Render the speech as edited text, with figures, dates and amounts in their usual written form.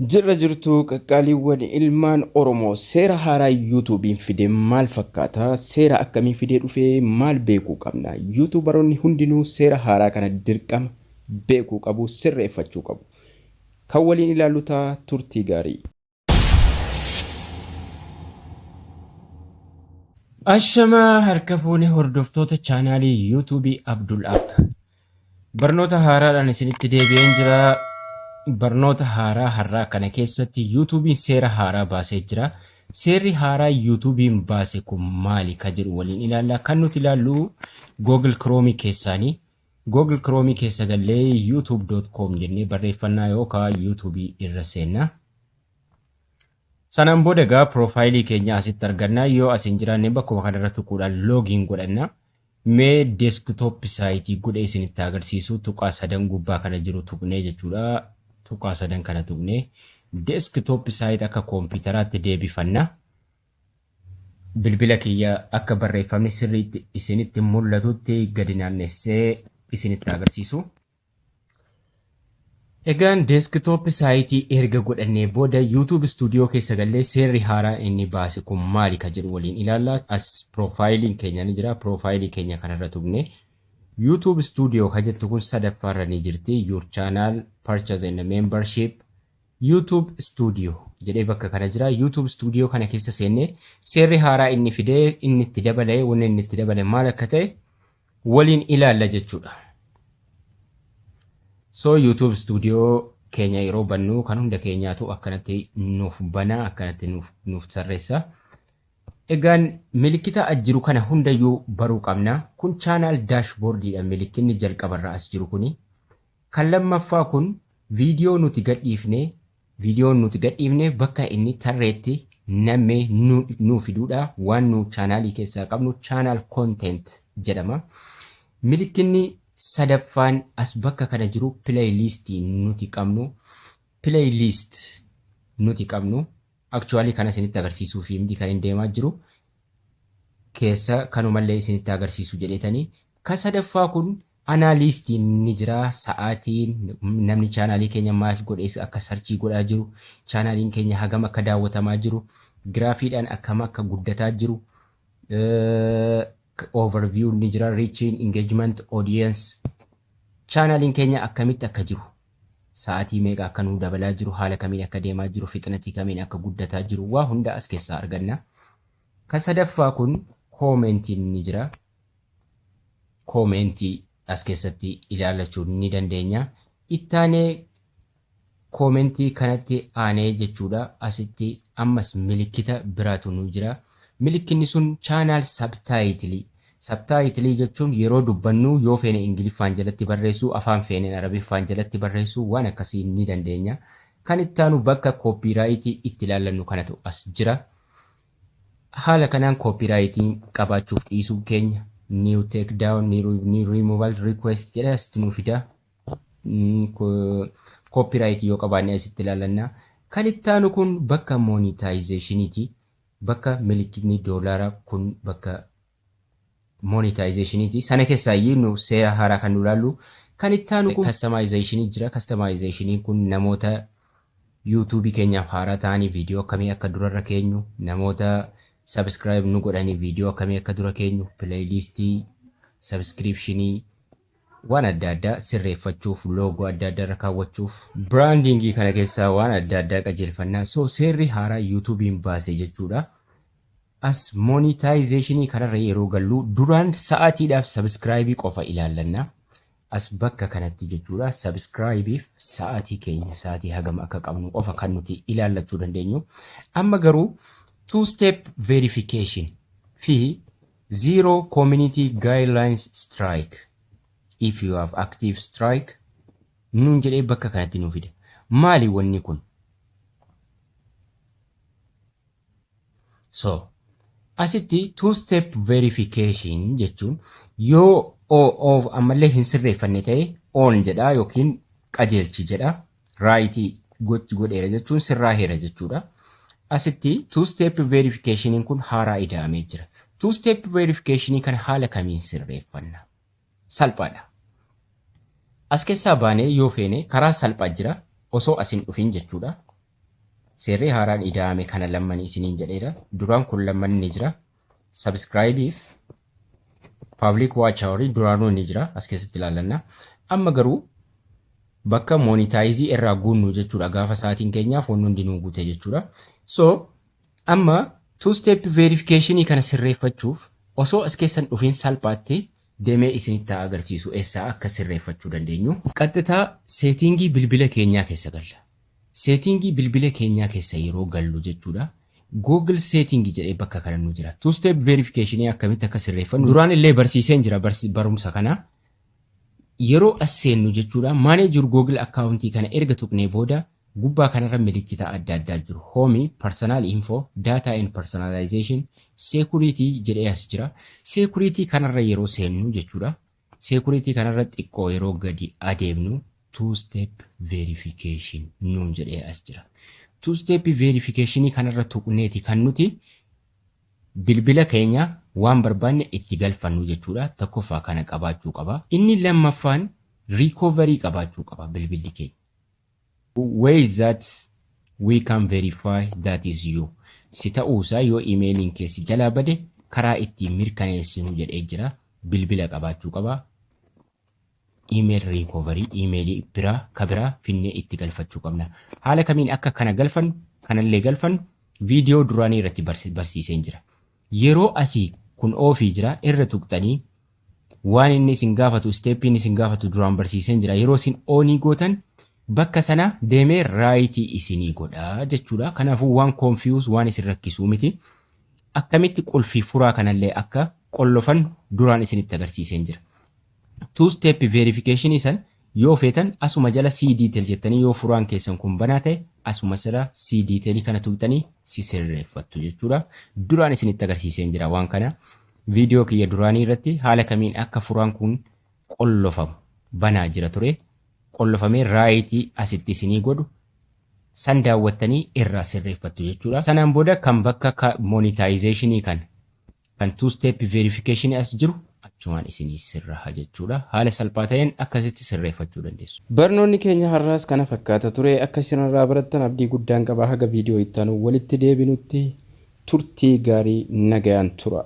Jirra jirtu, qaqqaaliiwwan ilmaan Oromoo. Seera haaraa YouTube'n fide maal fakkaata? Seera akkamii fidee dhufee? Maal beekuu qabna? YouTuberoonni hundinuu seera haaraa kana dirqama beekuu qabu, sirreeffachuu qabu. Kan waliin ilaallu ta'a, turtii gaarii. Ashamaa, harka fuune hordoftoota chaanaalii YouTube Abdul App. Barnoota haaraadhaan isinitti deebi'een jira. Barnoota haaraa har'aa kana keessatti YouTube'n seera haaraa baasee jira. Seerri haaraa YouTube'n baase kun maali ka jedhu waliin ilaalla. Kan nuti ilaallu Google Chrome keessaanii. Google Chrome keessa gallee youtube.com jennee barreeffannaa yookaan YouTube irra seenna. Sanaan booda egaa piroofaayilii keenya asitti arganna. Yoo as hin jiraanne, bakkuma kanarra tuquudhaan login godhanna. Mee desktop site godhee isinitti agarsiisu. Tuqaa sadan gubbaa kana jiru tuqnee jechuudha. Tuqaa sadan kana tuqnee desktop site akka koompitaraatti deebifanna. Bilbila kiyya akka barreeffamni sirriitti isinitti mul'atutti gadi naannessee isinitti agarsiisu. Egaan desktop site erga godhannee booda YouTube Studio keessa gallee seerri haaraa inni baase kun maali ka jedhu waliin ilaalla. As piroofaayiliin keenya ni jira. Piroofaayilii keenya kanarra tuqne YouTube Studio ka jettu kun sadaffaarra ni jirti. Your channel, purchase and membership, YouTube Studio jedhee bakka kana jira. YouTube Studio kana keessa seennee seerri haaraa inni fidee, inni itti dabale, wanni inni itti dabale maal akka ta'e waliin ilaalla jechuudha. So YouTube Studio keenya yeroo bannu kan hunda keenyaatu akkanatti nuuf bana, akkanatti nuuf tarreessa. Egaan milikita as jiru kana hundayyuu baruu qabna. Kun channel dashboardiidha, milikinni jalqabarra as jiru kuni. Kan lammaffaa kun viidiyoo nuti gadhiifne, viidiyoon nuti gadhiifne bakka inni tarreetti nammee nuu fiduudha. Waan nu chaanaalii keessaa qabnu channel content jedhama. Milikinni sadaffaan as bakka kana jiru playlistii nuti qabnu. Playlist nuti qabnu actually kana isinitti agarsiisuu fi miti kan hin deemaa jiru keessa, kanumallee isinitti agarsiisu jedheetanii. Kan sadaffaa kun analyticsiin ni jira. Sa'aatiin namni chaanaalii keenya maal godhee akka search godhaa jiru, chaanaaliin keenya hagam akka daawwatamaa jiru, giraafiidhaan akkam akka guddataa jiru, overview ni jira, reaching, engagement, audience, chaanaaliin keenya akkamitti akka jiru, sa'aatii meeqa akka nuu dabalaa jiru, haala kamiin akka deemaa jiru, fixnatii kamiin akka guddataa jiru, waa hunda as keessaa arganna. Kan sadaffaa kun commentiin ni jira. Commentii as keessatti ilaallachuu ni dandeenya. Ittaanee commentii kanatti aanee jechuudha. Asitti ammas milikita biraatu nu jira. Milikinni sun channel subtitle. Subtitle jechuun yeroo dubbannu yoo feene Ingiliffaan jalatti barreessuu, afaan feeneen Arabiffaan jalatti barreessuu, waan akkasii ni dandeenya. Kan ittaanu bakka copyright itti ilaallannu kanatu as jira. Haala kanaan copyrightiin qabaachuuf dhiisuu keenya, new take down, new removal request jedhee asitti nu fida. Copyright yoo qabaanne asitti ilaallanna. Kan ittaanu kun bakka monetizationiiti. Bakka milikitni doolaaraa kun bakka monetizationiiti. Sana keessaa iyyuu nu seera haaraa kan nu ilaallu. Kan ittaanu kun customization jira. Customizationiin kun namoota YouTube keenyaaf haaraa ta'anii viidiyoo akkamii akka durarra keenyu, namoota subscribe nu godhanii viidiyoo akkamii akka dura keenyu, playlistii, subscriptionii, waan adda addaa sirreeffachuuf, loogoo adda addaa irra kaawwachuuf, brandingii kana keessaa waan adda addaa qajeelfannaa. So seerri haaraa YouTube'n baase jechuudha. As monetizationii kanarra yeroo gallu duraan sa'aatiidhaaf subscribe qofa ilaallanna. As bakka kanatti jechuudha, subscribeif sa'aatii keenya, sa'aatii hagam akka qabnu qofa kan nuti ilaallachuu dandeenyu. Amma garuu two step verification fi zero community guidelines strike, if you have active strike nuun jedhee bakka kanatti nu fida. Maali wanni kun? So asitti two step verification jechuun yoo off ammallee hin sirreeffanne ta'e on jedha yookiin qajeelchi jedha. Right gochi godheera jechuun sirraaheera jechuudha. Asitti two step verification kun haaraa ida'amee jira. Two step verification kana haala kamiin sirreeffanna? Salphaadha. As keessaa baanee yoo feene karaa salphaa jira osoo asin dhufin jechuudha. Seerri haaraan ida'ame kana lamman isiniin jedheera. Duraan kun lamman ni jira. Subscribe public watch hour duraanuu ni jira, as keessatti ilaallanna. Amma garuu bakka monetize irraa guunnu jechuudha, gaafa sa'aatiin keenyaaf wanni hundinuu guute jechuudha. So amma two step verification kana sirreeffachuuf osoo as keessan dhufiin salphaatti deemee isinitti agarsiisu eessaa akka sirreeffachuu dandeenyu. Qaxxitaa setting bilbila keenyaa keessa galla. Setting bilbila keenyaa keessa yeroo gallu jechuudha. Google setting jedhee bakka kana nu jira. Two step verification akkamitti akka sirreeffannu duraan illee barsiiseen jira barumsa kana. Yeroo as seennu jechuudha, manage your Google account kana erga tuqnee booda gubbaa kanarra milikkita adda addaa jiru. Home, personal info, data and personalization, security jedhee as jira. Security kanarra yeroo seennu jechuudha. Security kanarra xiqqoo yeroo gadi adeemnu two step verification nuun jedhee as jira. Two step verification kanarra tuqneeti kan nuti bilbila keenya waan barbaanne itti galfannu jechuudha. Tokkoffaa kana qabaachuu qaba. Inni lammaffaan recovery qabaachuu qaba bilbilli keenya. Way that we can verify that is you. Si ta'uusaa yoo imeeliin keessi jalaa bade karaa ittiin mirkaneessinu jedhee jira. Bilbila qabaachuu qaba. Email recovery, imeelii biraa ka biraa finnee itti galfachuu qabna. Haala kamiin akka kana galfannu, kanallee galfannu viidiyoo duraanii irratti barsiiseen jira. Yeroo asii kun off jira, irra tuqxanii waan inni isin gaafatu, stepiin isin gaafatu duraan barsiiseen jira. Yeroo isin on gootan bakka sana deemee right isinii godha jechuudha. Kanaafuu waan confuse waan isin rakkisuu miti. Akkamitti qulfii furaa kanallee akka qollofannu duraan isinitti agarsiiseen jira. Two step verification san yoo feetan asuma jala see detail jettanii, yoo furaan keessan kun banaa ta'e, asuma jala see detail kana tuqxanii si sirreeffattu jechuudha. Duraan isinitti agarsiiseen jira waan kana. Viidiyoo kiyya duraanii irratti haala kamiin akka furaan kun qollofamu banaa jira ture. Qollofamee right asitti isinii godhu san daawwattanii irraa sirreeffattu jechuudha. Sanaan booda kan bakka monetization kan two step verification as jiru achumaan isinii sirraa jechuudha. Haala salphaa ta'een akkasitti sirreeffachuu dandeessu. Barnoonni keenya har'aas kana fakkaata ture. Akka isinirraa barattan abdii guddaan qaba. Haga viidiyoo itti aanu walitti deebinutti turtii gaarii, nagayaan tura.